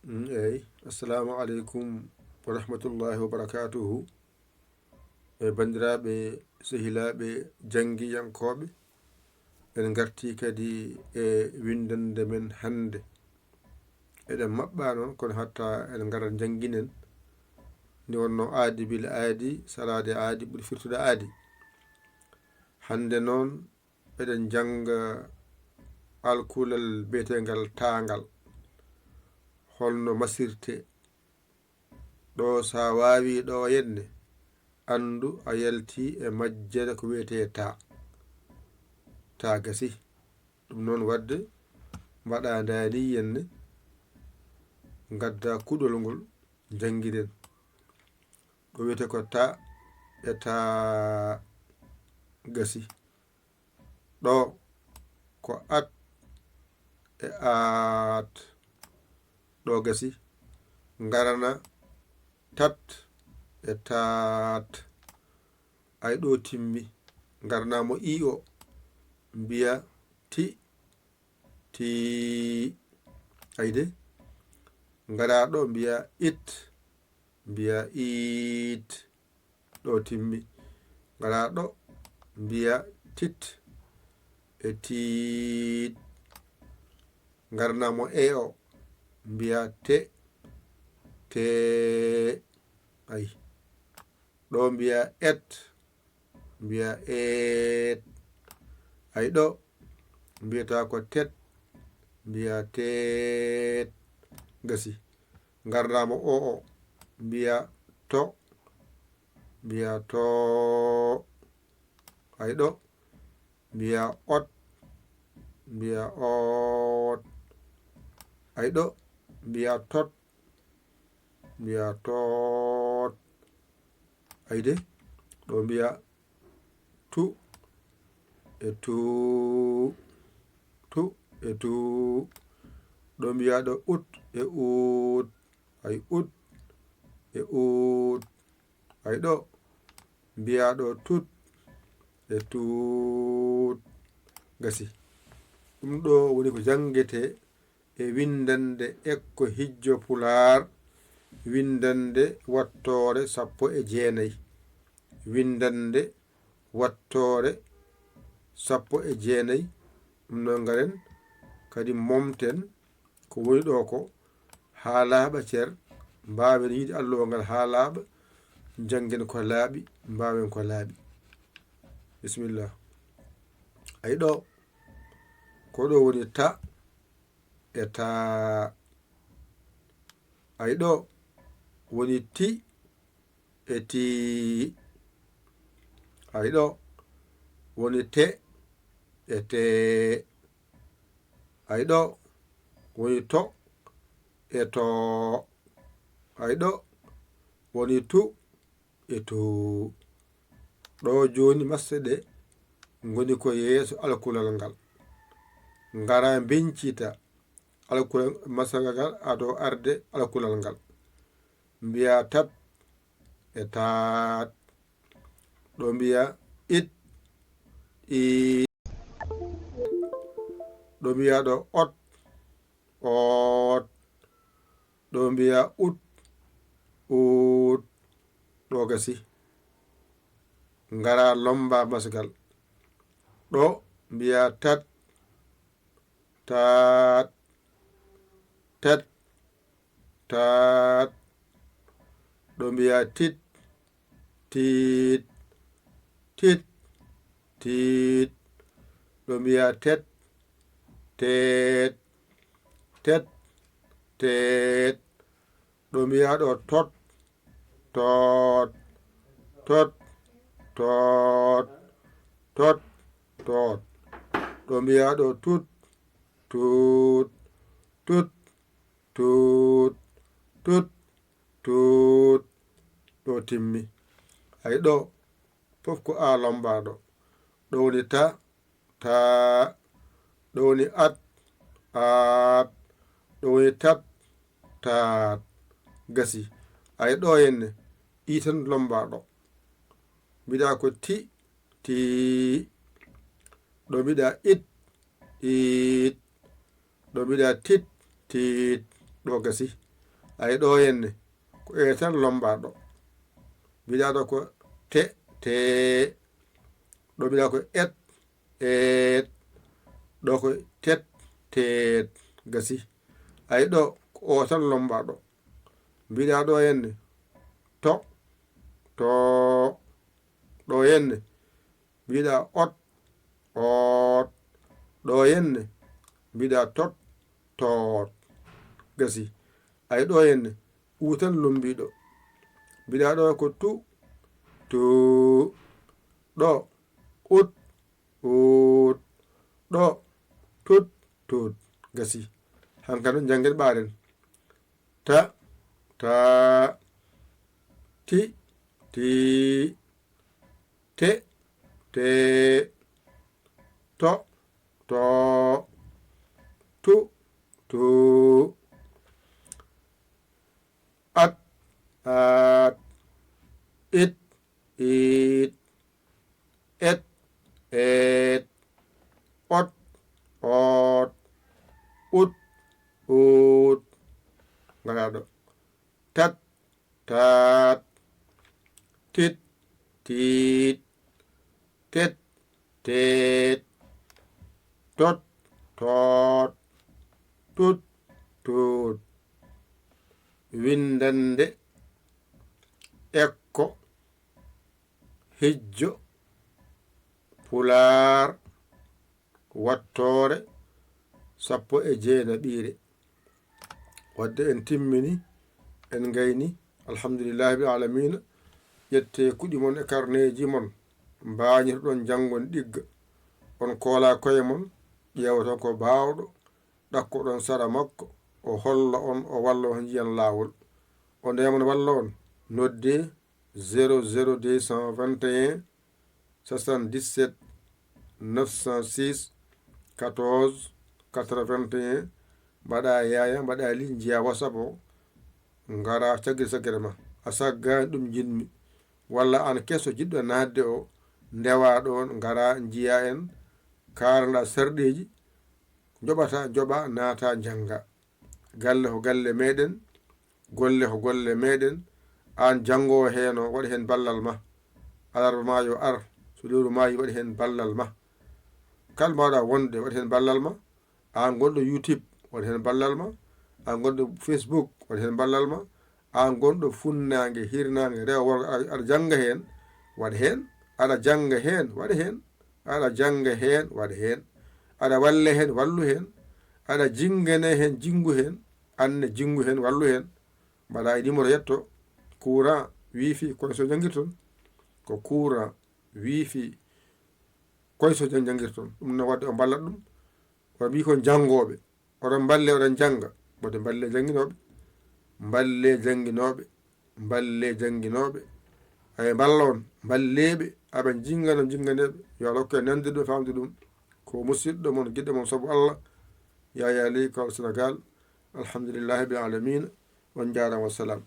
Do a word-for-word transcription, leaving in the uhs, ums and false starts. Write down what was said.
Mm, eyi. Assalamu aleykum wa rahmatullahi wa barakatuhu. E banndiraaɓe, sehilaaɓe, janngiyankooɓe, en ngartii kadi e winndannde men hannde. Eɗen maɓɓa noon, kono hatta en ngara njannginen. Nde wonnoo aadi bila aadi, salaade aadi, ɓuri firtude aadi. Hannde noon, eɗen njannga alkulal biyeteengal taangal. Holno masirte? Ɗo, so a waawii ɗo yenne, anndu a yaltii e majjere ko wiyetee taa. Taa gasi. Ɗum noon waɗde, mbaɗa ndaani yenne, ngadda kuɗol ngol, njanngiren. Ɗo wiyetee ko taa e taa gasi. Ɗo ko at e aat. Ɗo gasi. Ngarana tat e taat. Ay, ɗo timmi. Ngarana mo i o. Mbiya ti, ti. Ay de. Ngara ɗo mbiya it. Mbiya iit. Ɗo timmi. Ngara ɗo mbiya tit e tiit. Ngarana mo e o, mbiya te, te. Ay. Ɗo mbiya et, mbiya eet. Ay, ɗo mbiyata ko tet, mbiya teet. Gasi. Ngarana mo o o, mbiya to, mbiya too. Ay, ɗo mbiya ot, mbiya oot. Ay, ɗo mbiya tot, mbiya toot. Ay de, ɗo mbiya tu e tuu, tu e tuu. Ɗo mbiya ɗo ut e uut. Ay, ut e uut. Ay, ɗo mbiya ɗo tut e tuut. Gasi. Ɗum ɗo woni ko janngetee e winndannde Ekko Hijjo Pulaar, winndannde wattoore sappo e jeenayi. Winndannde wattoore sappo e jeenayi. Ɗum noon, ngaren kadi momten ko woni ɗo ko, haa laaɓa cer, mbaawen yiide allowal ngal haa laaɓa, njanngen ko laaɓi, mbaawen ko laaɓi. Bisimilla. Ay, ɗo, ko ɗo woni ta e taa. Ay, ɗo woni ti e tii. Ay, ɗo woni te e tee. Ay, ɗo woni to e too. Ay, ɗo woni tu e tuu. Ɗo jooni masɗe ɗe ngoni ko yeeso alkulal ngal. Ngara mbincita alkulal masɗe ngal ado arde alkulal ngal. Mbiya tat e taat. Ɗo mbiya it, iit. Ɗo mbiya ɗo ot, oot. Ɗo mbiya ut, uut. Ɗo gasi. Ngara lomba masgal. Ɗo mbiya tat, taat, tat, taat. Ɗo mbiya tit, tiit, tit, tiit. Ɗo mbiya tet, teet, tet, teet. Ɗo mbiya ɗo tot, toot, tot, toot, tot, toot. Ɗo mbiya ɗo tut, tuut, tut, tuut, tut, tuut. Ɗo timmi. Ay, ɗo fof ko a lombaaɗo. Ɗo woni ta, taa. Ɗo woni at, aat. Ɗo woni tat, taat. Gasi. Ay, ɗo henne i tan lombaaɗo. Mbiɗa ko ti, tii. Ɗo mbiɗa it, iit. Ɗo mbiɗa tit, tiit. Ɗo gasi. Ay ɗo henne ko e tan lombaɗo. Mbiɗa ɗo ko te, te. Ɗo mbiɗa ko et, et. Ɗo ko tet, tet. Gasi. Ay ɗo ko o tan lombaɗo. Mbiɗa ɗo henne to, to. Ɗo henne mbiɗa ot, ot. Ɗo henne mbiɗa tot, tot. Gasi. Ay ɗo henne u tan lombiɗo. Mbiɗa ɗo ko tu, tu. Ɗo ut, ut. Ɗo tut, tut. Gasi. Hanka noon janngen ɓaaren. Ta, ta. Ti, ti. Te, te. To, to. Tu, tu. At, at. It, it. Et, et. Ot, ot. Ut, ut. Ngara ɗo. Tat, tat. Tit, tit. Tet, tet. Tot, tot. Tut, tut. Winndannde, ekko, hijjo, pulaar, wattoore, sappo e jeenaɓiire. Wadde en timmini, en ngayni, alhamdulillahi bil alamina. Ƴette kuɗi mon e karneeji mon, mbañirɗon janngon ɗigga. On koola koye mon, ƴeewoton ko baawɗo, ɗakkoɗon sara makko, o holla on, o walla on, njiyan laawol. O ndeya mon walla on, nodde zéro zéro deux cent vingt et un soixante-dix-sept neuf cent six quatorze quatre-vingt-un. Mbaɗa yaya, mbaɗa li, njiya WhatsApp o, ngara caggiri saggere ma. A saggaani ɗum njiɗmi. Walla aan keso jiɗɗo naatde o, ndewa ɗoon, ngara njiya en, kaalanɗa sarɗeeji, njoɓata, njoɓa, naata, njannga. Galle ko galle meɗen, golle ko golle meɗen. Aan janngoowo heen o, waɗ heen ballal ma. Alarba ma yo ar, so lewru maayi, waɗ heen ballal ma. Kala mbaawɗa wonde, waɗ heen ballal ma. Aan gonɗo YouTube, waɗ heen ballal ma. Aan gonɗo Facebook, waɗ heen ballal ma. Aan gonɗo funnaange, hirnaange, rewo, worgo, aɗa, aɗa jannga heen, waɗ heen. Aɗa jannga heen, waɗ heen. Aɗa jannga heen, waɗ heen. Aɗa walle heen, wallu heen. Aɗa jinngane heen, jinngu heen. Aan ne jinngu heen, wallu heen. Mbaɗa e numéro yetto, courant, wifi, kono so janngirton, ko courant, wifi, koye so jan-, janngirton. Ɗum no waɗde o mballat ɗum. O mbii kon janngooɓe. Oɗon mballe, oɗon jannga. Mboɗo mballe jannginooɓe. Mballe jannginooɓe. Mballe jannginooɓe. Aye mballa on. Mballeeɓe. Aɓe jinngano jinnganeeɓe. Yo Allah hokke nande ɗum, famde ɗum. Ko musidɗo mon, giɗɗo mon sabu Allah. Yaya Ley, Kawal Senegal. Alhamdulillahi bil alamina. On njaaraama, wassalam.